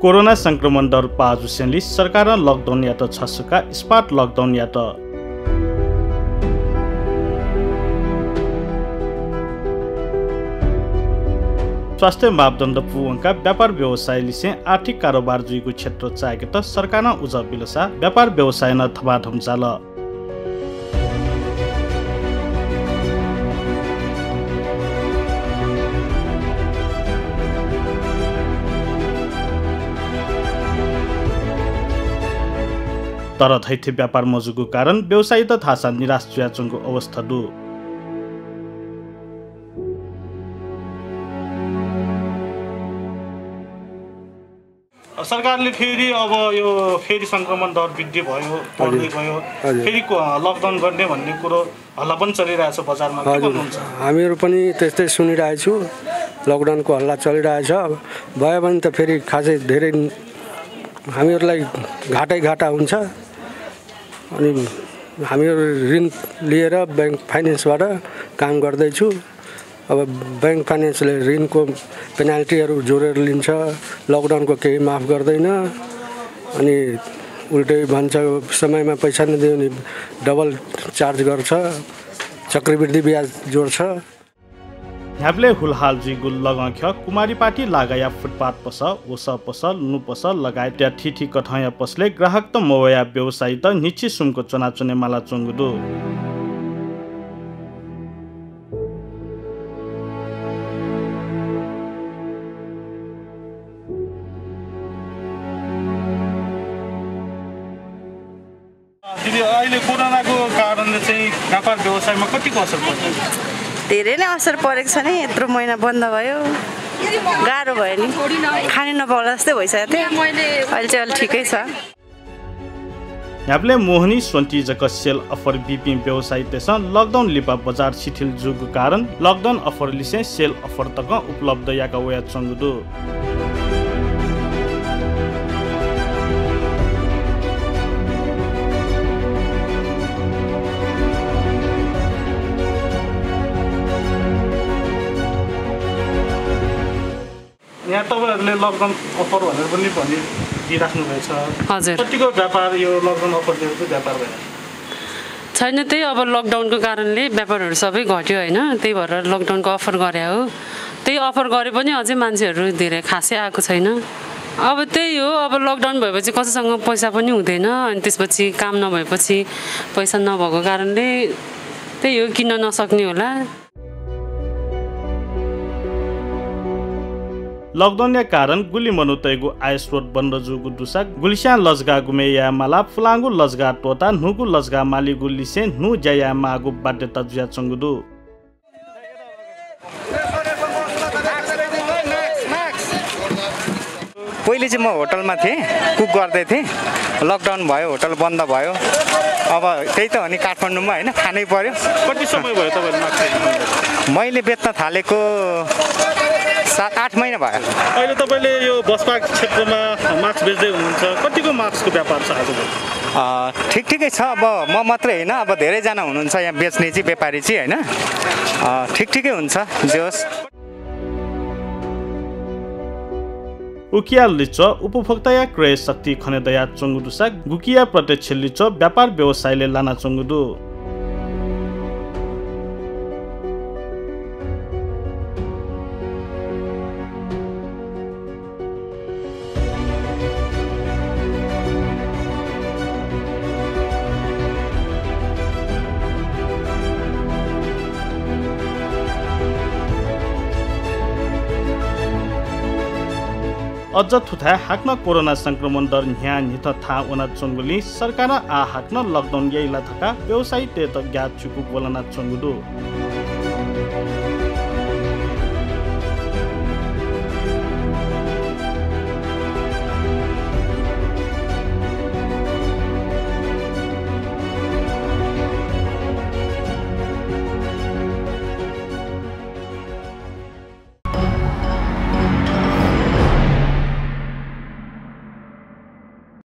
corona संक्रमण दर पाजुसेनली सरकार लकडाउन या त छसका स्पाट लकडाउन या त स्वास्थ्य मापदण्ड पुवंका व्यापार व्यवसायले से आर्थिक कारोबार जुइको क्षेत्र चाहेको त सरकार उज बिलसा व्यापार व्यवसाय न थमाथम चाल तर थैथे व्यापार मजुको कारण व्यवसायी त थासा निराश जुयाचुङको अवस्था दु सरकारले फेरि अब यो फेरि संक्रमण दर वृद्धि भयो बढ्दै गयो फेरि लकडाउन गर्ने भन्ने कुरो हल्ला पनि चलिरहेछ बजारमा के भन्नुहुन्छ हामीहरु पनि त्यस्तै सुनिरहेछु लकडाउनको हल्ला चलिरहेछ भयो भने त फेरि खासै धेरै हामीहरुलाई घाटा हुन्छ अनि हामीहरु ऋण लिएर बैंक फाइनान्सबाट काम गर्दै छु अब बैंक फाइनान्सले ऋणको पेनाल्टीहरु जोडेर लिन्छ लकडाउनको केही माफ गर्दैन अनि उल्टै भन्छ समयमा पैसा नदियो भने डबल चार्ज गर्छ चक्रवृद्धि ब्याज जोड्छ ह्याब्ले हुलहाल जी गुल लगाख कुमारी पार्टी लगाया फुटपाथ पस ओस पसल नु पसल लगायत त्या ठिठी कठया पसले ग्राहक त मोया व्यवसायी त निची सुमको चुनाचुने माला चंगुदु दिदी अहिले कोरोनाको कारणले चाहिँ व्यापार व्यवसायमा कतिको असर पर्छ धेरै नै असर परेको छ नि यत्रो महिना बन्द भयो गाह्रो भयो नि खाने नपाउला जस्तै भइसक्यो थियो अहिले चाहिँ अलि ठिकै छ ह्याब्ले मोहनी सोन्टी जक सेल अफर बीपी व्यवसाय तेस लकडाउन लिपा बजार शिथिल जुगको कारण लकडाउन अफर लिसे सेल अफर तक उपलब्ध याका वया चंगुदु यहाँ तपाईहरुले लकडाउन अफर भनेर पनि दिइराख्नु भएछ हजुर कतिको व्यापार यो लकडाउन अफर दिएको व्यापार भयो छैन त्यही अब लकडाउनको कारणले व्यापारहरु सबै घट्यो हैन त्यही भएर लकडाउनको अफर गरे हो त्यही अफर गरे पनि अझै मान्छेहरु धेरै खासै आएको छैन अब त्यही हो अब लकडाउन भएपछि कसैसँग पैसा पनि हुँदैन अनि त्यसपछि काम नभएपछि पैसा नभएको कारणले त्यही हो किन्न नसक्ने होला लकडाउन या कारण गुली मनुतैगु आय स्रोत बन्द जुगु दुसा गुलिस्या लजगा गुमे या माला फुलांगु लजगा तोता नुगु लजगा माली गुलिसे नु जया मागु बाध्यता जुया चंगुदु पहिले चाहिँ म होटलमा थिए कुक गर्दै थिए लकडाउन भयो होटल बन्द भयो अब त्यही त हो नि काठमाडौँमा हैन खानै पर्यो कति समय भयो तपाईहरु मैले बेच्न थालेको 7-8 महिना भयो अहिले तपाईले यो बसपाक क्षेत्रमा मास्क बेच्दै हुनुहुन्छ कतिको मास्कको व्यापार छ आज ठिकै छ अब म मात्रै हैन अब धेरै जना हुनुहुन्छ यहाँ बेच्ने चाहिँ व्यापारी चाहिँ हैन ठिकै हुन्छ जोस उकिया लिच उपभोक्ता या क्रय शक्ति खनेदया चंगुदुसा गुकिया प्रत्यक्ष लिच व्यापार व्यवसायले लाना चंगुदु अझ थुथा हाक्न कोरोना संक्रमण दर न्या निथ था ओना चंगुली सरकार आ हाक्न लकडाउन यैला थका व्यवसायी ते त ग्यात चुकु बोलना चंगुदु